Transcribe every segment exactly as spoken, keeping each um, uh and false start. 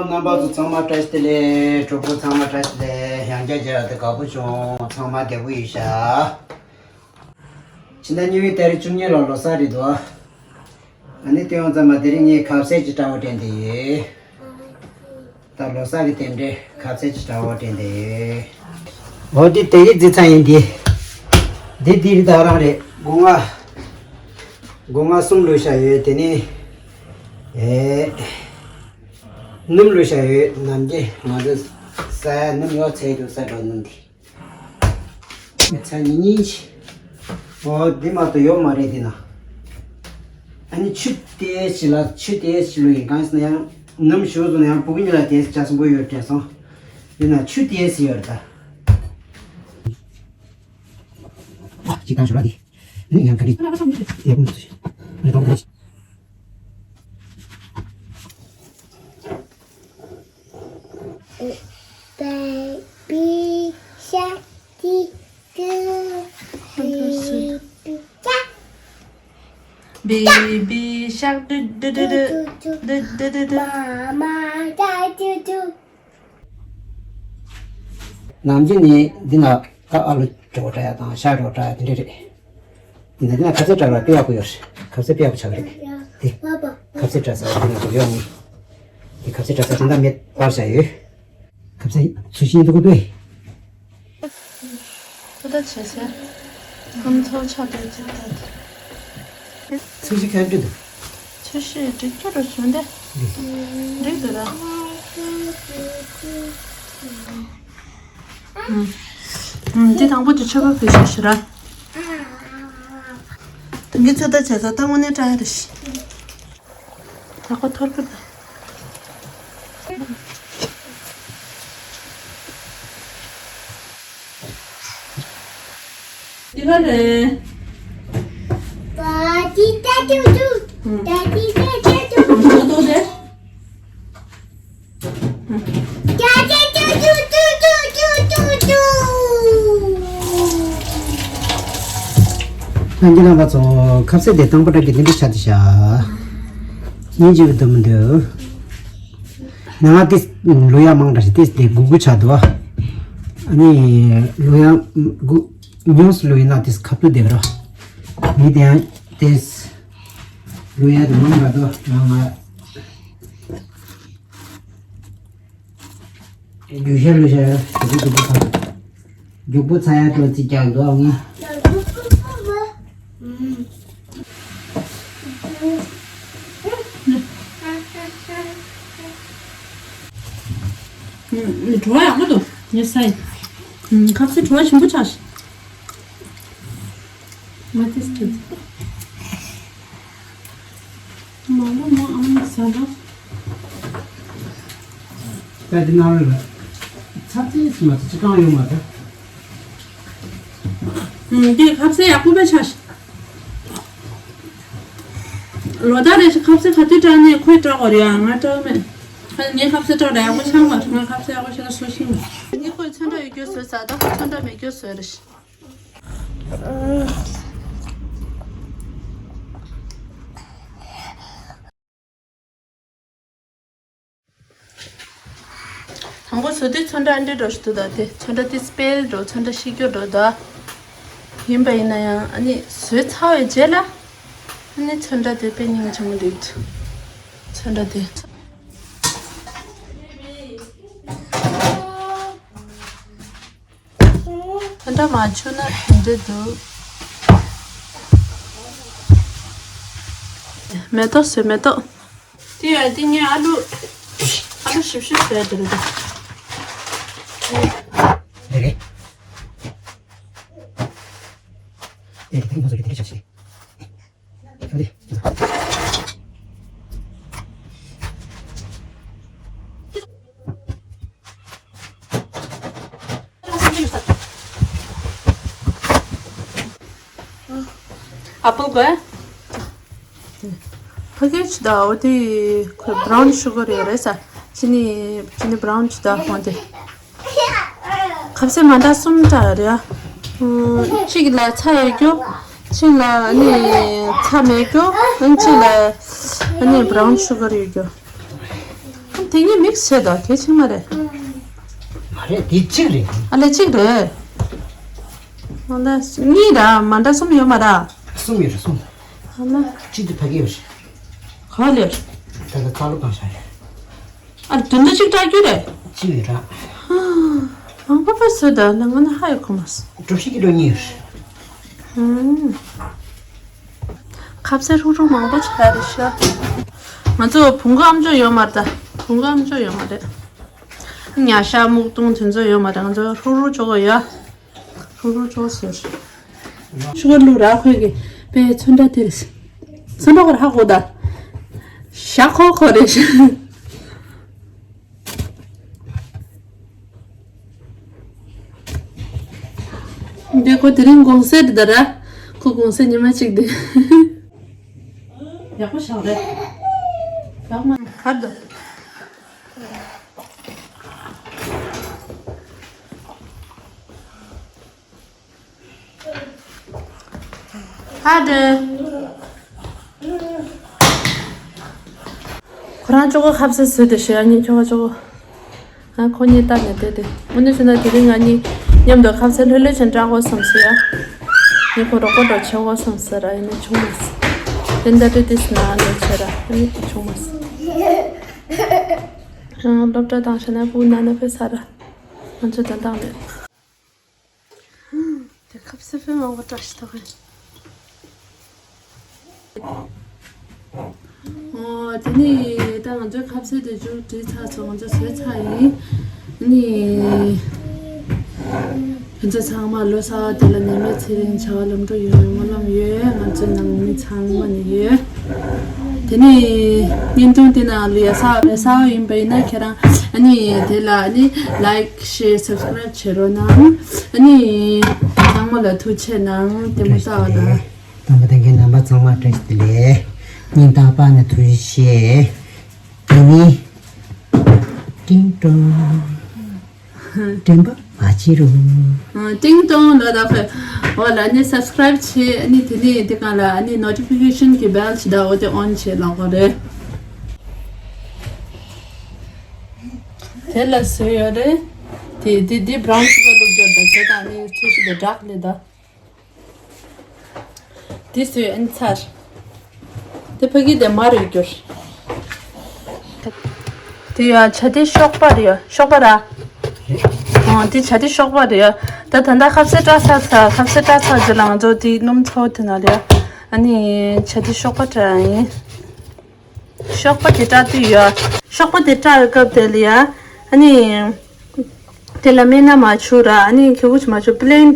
རྣམ་པ་ཚོ་ཚང་མ་བཀྲ་ཤིས་བདེ་ལེགས། གྲོགས་པོ་ཚང་མ་བཀྲ་ཤིས་བདེ་ལེགས། ཡང་བསྐྱར་མཇལ་བ་དེ་དགའ་པོ་བྱུང་། ཚང་མ་བདེ་པོ་ཡིན་ཤག་ཕྱི་ཟླ་གཉིས་པའི་ཏ་རིག་བཅུ་གཉིས་ལ་ལོ་གསར་རེད་འདུག་ཨ་ནི་དེ་ཡོང་ཙམ་པ་དེ་རིང་ངས་ཁ་ཟས་ཀྱི་སྤྲ་བོ་སྟོན་བསྡད་ཡོད། ད་ལོ་གསར་གྱི་རྟེན་འབྲེལ་ཁ་ཟས་ཀྱི་སྤྲ་བོ་སྟོན་བསྡད་ཡོད། འོ་དེ་དེ་གི་རྫི་ཚང་ཡིན་དེ། འདི་འདི་རི་དྭགས་རང་རེད། སྒོ་ང་། སྒོ་ང་གསུམ་ལུས་བཞག་ཡོད། དེ་ནི། ཨེ། སྣུམ་ལུས་བཞག་ཡོད། ནམ་རྒྱུན་ང་ཚོ་ས་ཡ་སྣུམ་ཡོད་ཚད་དུ་ས་འགྲོ་སྣུམ་དེ། ཚ་ཉིན་ཉིན་ཞིག་འོ་འདི་མ་གཏོགས་ཡོད་མ་རེད་འདི་ན། ཨ་ནི་ཆུ་དེ་ཞིག་ལ་ཆུ་དེ་ཞིག་ལོ་ཡིན། གང་ཞིག་ན་ཡང་ནམ་ཞུ་བཟོ་ན་ཡང་བུ་གུ་གཉིས་ལ་དེ་ཅག་སུན་པོ་ཡོད་དྲན་སོང་། འདི་ན་ཆུ་དེ་ཞིག་ཡོད་རེད་ད། ཨ་ཅིག་བཏང་ཞོར་ལ་འདི། ཨ་ནི་ཡང་ག་རེ། ཡག་པོ་མི་འདུག་ཞེས། ཨ་ནི་གཏོང་དགོས། Baby shark, dee doo, dee doo, da. Baby shark, doo doo doo doo, doo doo doo doo. Mama, da doo doo. ནམ་རྒྱུན་ནི་འདི་ན་ད་ཨ་ལུ་སྒྲོ་འདྲ་ཡ་དང་ཤ་སྒྲོ་འདྲ་ཡ་དེ་འདྲ་རེད། འདི་ན་འདི་ན་ཁ་ཟས་སྤྲ་བ་དཔེ་ཡག་པོ་ཡོད་རེད། ཁ་ཟས་དཔེ་ཡག་པོ་ཆགས་ཀྱི་རེད། འདི་ཁ་ཟས་སྤྲ་ཟེར་བ་འདི་ན་འདུག་ཡོད་ནི། འདི་ཁ་ཟས་སྤྲ་ཟེར་དེ་འདྲ་མེད་པར་བྱ་ཡོད། ཁ་ཟས་ཚུལ་ཤིང་འདུག་གོ་དུས། ད་ལྟ་བྱས་ཟེར། ཁམ་ཚོགས་ཆགས་བསྡད་ཅིག་ད། ཚོས་གཞི་ག་འདྲ་འདུག་ཚོས་གཞི་འགྲིག་རྒྱུ་རུ་བྱུང་སྟེ། འགྲིག་འདུག་ད། ཨུམ། འདི་དང་པོ་དེ་ཆོས་པ་བོད་ཤོག་ཞུ་ར། ད་ངས་ཚོད་ལྟ་བྱས་ཚར། ད་དངོས་གནས་སྤྲ་ཡ་རེད་ཤི། ད་ཁོ་ཐོར་གི་ད། འདི་ག་རེད། ཏོག་ཏོག་རེད། ལྷན་རྒྱས་རྣམ་པ་ཚོ། ཁ་ཟས་དེ་དང་པོ་འདྲ་གི་འདི་འདྲ་ཆགས་བསྡད་ཤག་སྙིང་རྗེ་བོ་འདུག་མི་འདུག་ང་ཏིས་ལུ་ཡ་མང་དྲགས་ཤིག་ཏིས་དེ་གུག་གུག་ཆགས་འདུག་ཨ་ནི་ལུ་ཡ་གུག་ཉུང་སུ་ལུ་ཡིན་ན་ཏིས་ཁ་ཐུག་བསྡད་པ་ར། མི་དེ་ཡང་ཏིས་ལུ་ཡ་དེ་མང་དྲགས་འདུག་ང་ང་རྒྱུག་ཤར་ལུ་ཤར་རྒྱུག་པོ་རྒྱུག་པོ་ཚ་རྒྱུག་པོ་ཚ་ཡ་ཏོ་ཙི་རྒྱག་འདུག་ཨ་ངས། བྲོ་བ་ཡག་པོ་འདུག་ངས་ས་ཡི། ཁ་ཟས་བྲོ་བ་ཞིམ་པོ་ཆགས་ཤག་ང་ཏིས་ཏིས། མ་མ་མ་ཨ་མ་ཟ་ན། ད་འདི་ནང་ལ་ཚ་ཏིས་མ་ཚ་ཅི་གང་ཡོད་མ་རེད། ཨུམ། འདི་ཁ་ཟས་ཡག་པོ་དཔེ་ཆགས་ཤག་ལོ་ཟླ་རེ་ཞིག་ཁ་ཟས་ག་དུས་སྤྲད་ནས་ཁོས་སྤྲད་དགོས་རེད་ཡ། ང་སྤྲད་མེད། ཨ་ངས་ཁ་ཟས་སྤྲད་ར་ཡག་པོ་ཆགས་མ་སོང་། ང་ཁ་ཟས་ཡག་པོ་ཞིག་ན་སུ་ཤེས། ངས་ཁོས་ཚོན་ཁྲ་ཡོད་རྒྱུ་བཟོས་ཟ། ད་ཁོས་ཚོན་ཁྲ་མེད་རྒྱུ་བཟོས་རེད། དང་པོ་བཟོ་དུས་ཚོན་ཁྲ་འདི་འགྲོ་ཞིག་འདུག་ད་དེ་ཚོན་ཁྲ་དེ་སྤེལ་འགྲོ། ཚོན་ཁྲ་ཤི་རྒྱུ་འགྲོ་ད། ཡིན་པ་ཡིན་ན་ཡང་ཨ་ནི་བཟོས་ཚར་བའི་རྗེས་ལ་ཨ་ནི་ཚོན་ཁྲ་དེ་དཔེ་སྙིང་རྗེ་མོ་འདུག་ཚོན་ཁྲ་དེ། ད་ལྟ་མ་བྱུང་ན་དེ་འདྲ་འདུག་མེ་ཏོག་བཟོས། མེ་ཏོག་དེ་ཡ་དེ་ངས་ཨ་ལུ། ཨ་ལུ་ཞིབ་ཞིབ་བཟོས་དེ་རེད་དེ། རེད་རེད། དེ་རེད། དེ་ང་ཚོ་གི་དེ་རེད་ཆགས་ཤིག་ཨ་ཕོ་ག་ཕ་གི་ཆུ་ད་འོ་དེ་ཁོས་brown sugar ཡོད་རེད་ས། ཅི་ནི་ཅི་ནི་brown ཆུ་ད་འོ་དེ། ཁ་ཟས་མ་འདྲ་གསུམ་འདྲ་རེད་ཨ། གཅིག་ལ་ཚྭ་ཡོད་རྒྱུ། གཅིག་ལ་ཨ་ནི་ཚྭ་མེད་རྒྱུ། ཨ་ནི་གཅིག་ལ་ཨ་ནི་brown sugar ཡོད་རྒྱུ། ཨ་ནི་ དེ་གཉིས་མིག་སི་བྱས་དང་གལ་ཆེ་མ་རེད། མ་རེད། དེ་གཅིག་རེད། ཨ་ལས་གཅིག་རེད། ཨ་ལས་གཉིས་ར་མ་འདྲ་གསུམ་ཡོད་མ་ར། གསུམ་ཡོད་རེད་གསུམ། ཨ་ལས། གཅིག་དེ་ཕ་གི་ཡོད་རེད། ག་ལེར། ད་ལྟ་ཚ་ལོ་གང་ཤར་རེད། ཨ་དོན་དུ་གཅིག་བཀྲ་རྒྱུ་རེད། གཅིག་ཡོད་ར། མང་པོ་པ་བཟོས་ད་ནི་ང་ནི་ཧ་ཡོད་གོ་མ་སོང་། གྲོ་ཞིབ་ཀི་ལོ་གཉིས་ཡོད་རེད། ཁ་ཟས་ཧྲུག་ཧྲུག་མང་པོ་ཆགས་རེད་ཤག་ང་ཚོ་བོང་གུ་ཨམ་ཅོག་ཡོད་མ་རེད་ད། བོང་གུ་ཨམ་ཅོག་ཡོད་མ་རེད། ཉ་ཤ་སྨུག་སྟོང་དེ་ཚོ་ཡོད་མ་རེད། ང་ཚོ་ཧྲུག་ཧྲུག་ཅོག་གོ་ཡ། ཧྲུག་ཧྲུག་ཅོག་ཟེར། ཤུ་གར་བླུགས་ར་ཁོས་གི་པའི་ཚོན་ཁྲ་དེ་རེད། ཚོན་ཁྲ་ཁོ་ར་ཧ་གོ་ད། ཞག་ཁོ་ཁོ་རེད་ཤག་འདི་ཁོ་དེ་རིང་དགོང་ཟས་འདི་ད་ར། ཁོ་དགོང་ཟས་ཉི་མ་གཅིག་འདི། ཡག་པོ་བཞག་རེད། ཡག་མ་ཧར་དུ། ཧར་དུ། ཁོ་རང་ཅོག་གོ་ཁ་ཟས་བཟོས་ཏེ་ཞོ་ཡ་གཉིས་ཁྱོ་ག་ཅོག་གོ། ང་ཁོ་གཉིས་ལྟ་ནས་བསྡད་དེ། དངོས་གནས་བྱས་ན་དེ་རིང་ང་གཉིས་མཉམ་དུ་ཁ་ཟས་ལྷོད་ལྷོད་བྱས་བཀྲ་དགོས་བསམ་སོང་ཡ། ངས་ཁོ་རོགས་པ་འདྲ་བྱེད་དགོས་བསམ་སོང་ར། ཡིན་ནའི་བྱུང་མ་སོང་། དེ་འདྲ་དེ་དེ་སི་ན་ནས་བྱས་ར། ཡིན་ནའི་བྱུང་མ་སོང་། ཨང་། སློབ་གྲྭ་བཏང་བྱས་ན་སྤུ་ན་ན་ཕེ་ས་ར། ང་ཚོ་ད་བཏང་མེད། དེ་ཁ་ཟས་དཔེ་མང་པོ་བཀྲ་ཤིས་ཐོག་གི། ཨོ། དེ་ནས་ད་ང་ཚོའི་ཁ་ཟས་དེ་ཚོ་བྲིས་ཚར་སོང་། ང་ཚོ་བཟས་ཚར་ཡིན། ཨ་ནི། ང་ཚོ་ཚང་མ་ལོ་གསར་བ་དེ་ལ་ནད་མེད་ཚེ་རིང་བྱ་བ་ལམ་འགྲོ་ཡོང་བའི་སྨོན་ལམ་ཡོད། ང་ཚོའི་ནང་མི་ཚང་མ་ནས་ཡོད། དེ་ནས་བརྙན་ཐུང་དེ་ནང་ལ་ཡ་གསར་པ་གསར་པ་ཡིན་པ་ཡིན་ན་ཁྱེད་རང་ཨ་ནི་དེ་ལ་ཨ་ནི་ལའིཀ་ཤེར་སབ་སི་ཀ་རབ་བྱེད་རོགས་གནང་། ཨ་ནི་ཚང་མ་ལ་ཐུགས་རྗེ་གནང་། དེ་མོ་ལྟ་བ་ལ། དམ་པ་དེ་གའི་རྣམ་པ་ཚང་མ་བཀྲ་ཤིས་བདེ་ལེགས། སྙིང་ཐག་པ་ནས་ཐུགས་རྗེ་ཆེ། དེ་ནི། ཏིང་ཏོང་། དྲན་པ་མ་བརྗེད་རོགས། ཏིང་ཏོང་ལ་ད་ཁོས་འོ་ལ་ནི་སབ་སི་ཀ་རབ་བྱེད། ཨ་ནི་དེ་ནི་དེ་གང་ལ་ཨ་ནི་ནོ་ཊི་ཕི་ཀེ་ཤན་གྱི་བྷེལ་ཞིག་ད་འོ་དེ་ཨོན་བྱེད་ལ་གོ་རེད། དེ་ལ་བཟོས་ཡོད་རེད། དེ་དེ་དེ་བྷ་རའུན་ཤུ་གར་བླུགས་ཡོད་ད། དེ་དང་ཨ་ནི་ཚོས་ཤིག་དེ་འདྲ་ལས་ད། དེ་བཟོས་ཨ་ནི་ཚར། དེ་ཕ་གི་དེ་མར་ཡོད་རྒྱུར། དེ་ཡ་ཆ་དེ་གཤོག་པ་རེད་ཡ། གཤོག་པ་ར། ཨོ་དེ་ཆ་དེ་གཤོག་པ་རེད་ཡ། ད་ད་ལྟ་ཁ་ཟས་བཀྲ་ཚར་ཚར། ཁ་ཟས་བཀྲ་ཚར་རྗེས་ལ་ང་ཚོ་དེ་སྣུམ་ཚོ་དེ་ན་རེད་ཡ། ཨ་ནི་ཆ་དེ་གཤོག་པ་བཀྲ་ཡིན། གཤོག་པ་དེ་བཀྲ་དུས་ཡ། གཤོག་པ་དེ་བཀྲ་སྐབས་དེ་ལ་ཡ། ཨ་ནི། དེ་ལ་སྨན་སྣ་མ་བྱུག་ར། ཨ་ནི་ཁྱེད་ཀྱིས་མ་བྱུག་པི་ལེན་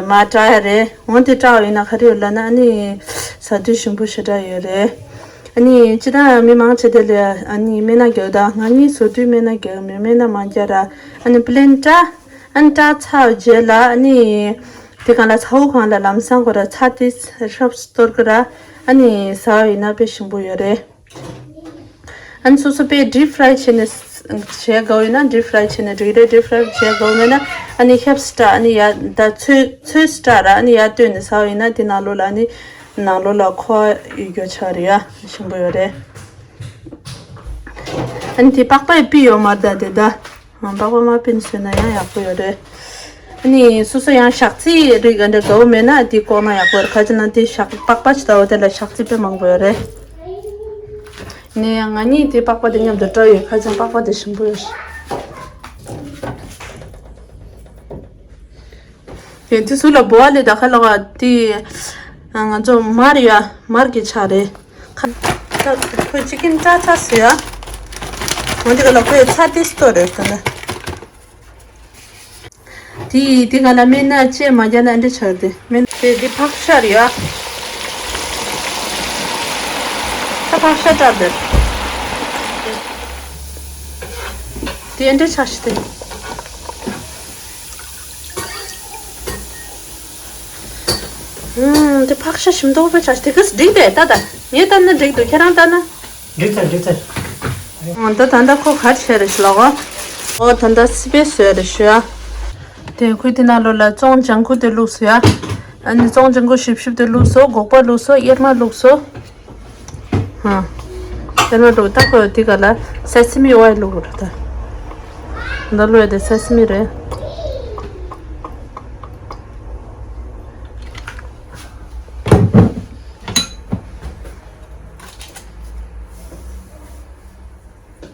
མ་བཀྲ་ཡ་རེད། འོན་ཏེ་བཀྲ་བ་ཡིན་ན་ག་རེ་ཡོད་ལབ་ན། ཨ་ནི་ཟ་དུས་ཞིམ་པོ་ཞེ་དྲག་ཡོད་རེད། ཨ་ནི་སྤྱིར་བཏང་མི་མང་ཆེ་དེ་ལ་ཨ་ནི་སྨན་སྣ་རྒྱག་ད། ང་གཉིས་ཟ་དུས་སྨན་སྣ་རྒྱག་མེད། སྨན་སྣ་མ་རྒྱག་ར། ཨ་ནི་པི་ལེན་བཀྲ། ཨ་ནི་བཀྲ་ཚར་རྗེས་ལ་ཨ་ནི་དེ་གང་ལ་ཚ་བོ་གང་ལ་ལམ་སང་ཁོ་ར་ཚྭ་དེ་ཧྲབ་གཏོར་གི་ར། ཨ་ནི་ཟ་བ་ཡིན་ན་དཔེ་ཞིམ་པོ་ཡོད་རེད། ཨ་ནི་སོ་སོ་དཔེ་ཌིབ་ཕ་རའི་བྱས་ནས་བྱས་དགོས་ཡོད་ན་ཌིབ་ཕ་རའི་བྱས་ནས་འགྲིག་རེད། ཌིབ་ཕ་རའི་བྱས་དགོས་མེད་ན་ཨ་ནི་ཧེབ་སི་ཀྲ། ཨ་ནི་ཡ་ད་ཚོས་ཚོས་སི་ཀྲ་ར། ཨ་ནི་ཡ་བཏོན་ནས་ཟ་བ་ཡིན་ན་དེ་ནང་ལོགས་ལ་ཨ་ནི་ནང་ལོགས་ལ་ཁོ་ཡོད་ཆགས་རེད་ཡ། ཞིམ་པོ་ཡོད་རེད། ཨ་ནི་དེ་པགས་པ་ཡི་པི་ཡོད་མ་རེད་ད་དེ་ད། ཨང་། པགས་པ་མ་པིན་བཟོས་ན་ཡང་ཡག་པོ་ཡོད་རེད། ཨ་ནི་སོ་སོ་ཡང་ཞག་རྩི་རིགས་འདྲ་དགའ་བོ་མེད་ན་དེ་བཀོག་ན་ཡག་པོ་ཡོད་རེད། ག་ཅི་ན་དེ་ཞག་པགས་པ་ཅི་ལྟ་བུ་དེ་ལ་ཞག་རྩི་དཔེ་མང་པོ་ཡོད་རེད། ནས་ང་གཉིས་དེ་པགས་པ་དེ་མཉམ་དུ་བཀྲ་ཡོད། ག་ཅི་ན་པགས་པ་དེ་ཞིམ་པོ་ཡོད་རེད། དེ་དུས་སུ་ལ་བོ་ཨ་ལེ་ད་ཁ་ལོ་ག་དེ་ང་ཚོ་མར་ཡ་མར་གྱི་ཆ་རེད། ཁ་ཁོ་ཅི་ཀིན་ཏྲ་ཚ་སུ་ཡ། འོན་ཏེ་ག་ལ་ཁོའི་ཚ་ཏིས་ཏོ་རེད་ད་ན། དེ་དེ་ག་ལ་སྨན་སྣ་ཅེ་མ་རྒྱ་ན་འདྲི་ཆགས་ཏེ་སྨན་དེ་དེ་ཕག་ཤ་རེད་ཡ། ད་ཕག་ཤ་སྐྲ་དེ། དེ་འདྲི་ཆགས་ཤི་ཏེ། ཨུམ། དེ་ཕག་ཤ་ཞིམ་མདོག་དཔེ་ཆ་དེ་གིས་འགྲིག་པས་ད་ད། ངས་ལྟ་ན་འགྲིག་འདུག་ཁྱེད་རང་ལྟ་ན། འགྲིག་ཚར་འགྲིག་ཚར། ཨོ་ད་ད་ལྟ་ཁོ་ག་རེ་བྱས་རེད་ཤི་ལོག་གོ། ཨོ་ད་ལྟ་སི་པེ་བཟོས་རེད་ཤི་ཡ། དེ་ཁོས་དེ་ནང་ལོགས་ལ་ཙོང་ལྗང་ཁུ་དེ་བླུགས་སོ་ཡ། ཨ་ནི་ཙོང་ལྗང་ཁུ་ཞིབ་ཞིབ་དེ་བླུགས་སོ། སྒོག་པ་བླུགས་སོ། གཡེར་མ་བླུགས་སོ། ཧ། དེ་ནས་འགྲོ་ད་ཁོ་དེ་ག་ལ་སེ་སི་མི་ཝའི་བླུགས་རེད་ད། འདི་བླུགས་དེ་སེ་སི་མི་རེད།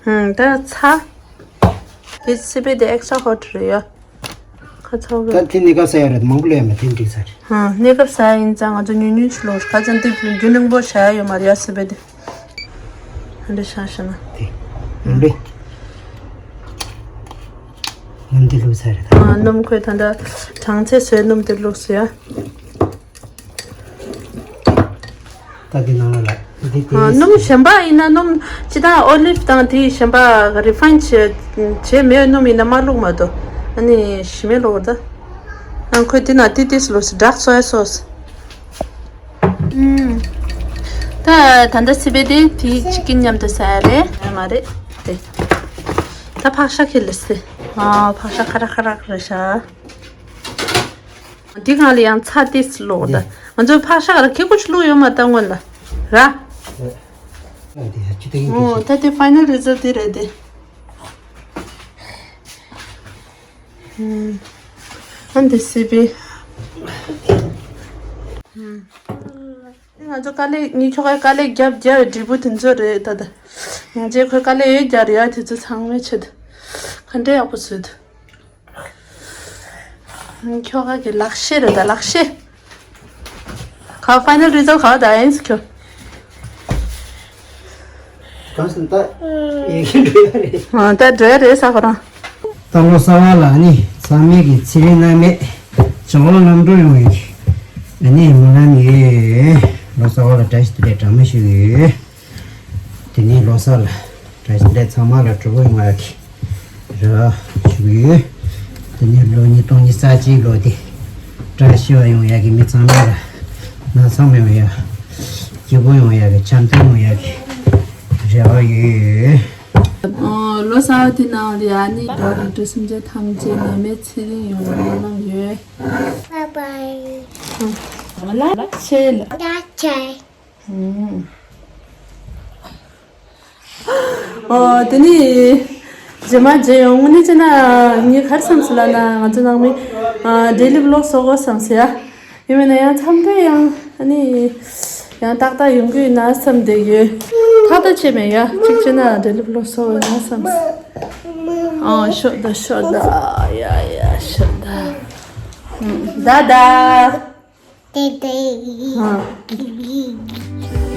ཧུམ། ད་ཚ། དེ་སི་པན་དེ་ཨེག་སི་ཊ་ར་ཧོཊ་རེད་ཡ། ཁ་ཚ་བོ། ད་དེ་གནས་སྐབས་ཟ་ཡ་རེད། མང་པོ་ལས་ཡ་མ་དེ་འགྲིག་ས་རེད། ཧ། གནས་སྐབས་ཟ་ཡ་ཡིན་ཙང་ང་ཚོ་ཉུང་ཉུང་ཞིག་ལོ། ཁ་ཚ་འདི་རྒྱུན་རིང་པོ་བཞག་ཡ་ཡོད་མ་རེད་ཡ། སི་པན་དེ། ཧ་འདྲ་བཞག་བཞག་ན། དེ། ཡིན་པས། སྣུམ་དེ་བླུགས་ཚར་རེད་ད། ཨ། སྣུམ་ཁོས་ད་ལྟ་གྲང་ཚད་བཟོས་སྣུམ་དེ་བླུགས་སོང་ཡ། ད་འདི་ནང་ལ་ལ་འདི་དེ། ཨ། སྣུམ་གཞན་པ་ཡིན་ན་སྣུམ་ཅི་ད་ཨོ་ལིབ་དང་དེ་གཞན་པ་རི་ཕ་ཡིན་བྱས་བྱས་མེད་སྣུམ་ཡིན་ན་མ་བླུགས་མ་གཏོགས། ཨ་ནི་ཞི་མེད་ལོ་ད། ཨ། ཁོས་དེ་ན་དེ་དེ་བླུགས་སོང་། dark soy sauce། ཨུམ། ད་ད་ལྟ་སི་པན་དེ་དེ་ཅི་ཀིན་མཉམ་དུ་ཟ་ཡ་རེད། ཨ། མ་རེད་དེ། ད་ཕག་ཤ་ཁེ་ལེ་སི། ཨ། ཕག་ཤ་ཁ་རག་ཁ་རག་རེད་ཤག་འདི་སྒང་ལ་ཡང་ཚྭ་ཏིས་བླུགས་ད། འདི། ང་ཚོ་ཕག་ཤ་ག་ར་ཁེ་ཀུ་ཅི་བླུགས་ཡོད་མ་ད་སྔོན་ལ། ར། ཨ། འདི་ཡ་ཅི་ཏིང་ཨོ། ད་དེ་ཕའི་ནལ་རི་ཛལ་དེ་རེད་དེ། ཨ། འདི་སི་པན། ཨ། ང་ཚོ་དཀའ་ལས། ངས་ཁྱོ་ག་དཀའ་ལས་རྒྱབ་རྒྱབ་འབྲས་བུ་དེ་ཚོ་རེད་ད། ད་ང་ཚོས་ཁོའི་དཀའ་ལས་ཡོད་རྒྱབ་རེད་ཡ། དེ་ཚོ་ཚང་མའི་ཆེད་དུ། ག་འདྲ་ཡག་པོ་བཟོས་འདུག་ཁྱོ་ག་གི་ལག་ཤེས་རེད་ད། ལག་ཤེས། ག་ཕའི་ནལ་རི་ཛལ་ག་ད་ཡིན་ཁྱོ། གང་སོང་ད། ཡིན་གྱི་འགྲོ་ཡ་རེད། ཨ། ད་འགྲོ་ཡ་རེད་ས་ཁོ་རང་། ད་ལོ་གསར་པ་ལ་ནི་ཚང་མས་ཀྱི་ཚེ་རིང་རྣམ་དབྱེ་བྱ་བ་ལམ་འགྲོ་ཡོང་བའི་ཨ་ནི་སྨོན་ལམ་ཡོད། ལོ་གསར་པ་ལ་བཀྲ་ཤིས་བདེ་ལེགས་གྲངས་མེད་ཞུ་གི་ཡོད། དེ་ནས་ལོ་གསར་ལ་བཀྲ་ཤིས་བདེ་ལེགས་ཚང་མ་ལ་སྤྲོ་པོ་ཡོང་བ་གི་རེ་བ་ཞུ་གི་ཡོད། དེ་ནས་ལོ་ཉིས་སྟོང་ཉི་ཤུ་རྩ་གཅིག་ལོ་དེ་བཀྲ་ཤིས་པ་ཡོང་ཡ་གི་མི་ཚང་མ་ལ་ན་ཚ་མི་ཡོང་ཡ། སྐྱིད་པོ་ཡོང་ཡ་གི། འཆམ་མཐུན་ཡོང་ཡ་གི་རེ་བ་ཡོད། ཨོ། ལོ་གསར་པ་དེ་ནང་ལ་ཡ་ནི་བདག་གི་འདྲ་སེམས་ཅན་ཐམས་ཅད་ནད་མེད་ཚེ་རིང་ཡོང་བའི་སྨོན་ལམ་ཡོད། Bye bye. ལ་ཆེ་ལ། ལ་ཆེ། ཨུམ། ཨོ། དེ་ནི་རྗེས་མ་མཇལ་ཡོང་། དངོས་གནས་བྱས་ན་ངས་ག་རེ་བསམ་སོང་ལབ་ན། ང་ཚོ་ནང་མི་ཨ་ཌེ་ལི་བི་ལོག་བཟོ་དགོས་བསམ་སོང་ཡ། ཡིན་པས་ན་ཡང་མཚམས་རེ་ཡང་ཨ་ནི་ཡང་ཏག་ཏག་ཡོང་གི་ཡོད་ན་བསམ་བསྡད་ཡོད། ཐག་ད་ཆད་མེད་ཡ། གཅིག་བྱས་ན་ཌེ་ལི་བི་ལོག་བཟོ་དགོས་ན་བསམ་སོང་། ཨོ། ཤོག་ད་ཤོག་ད། ཡ་ཡ་ཤོག་ད། ཨུམ། ད་ད། ཏེ་ཏེ། ཧ།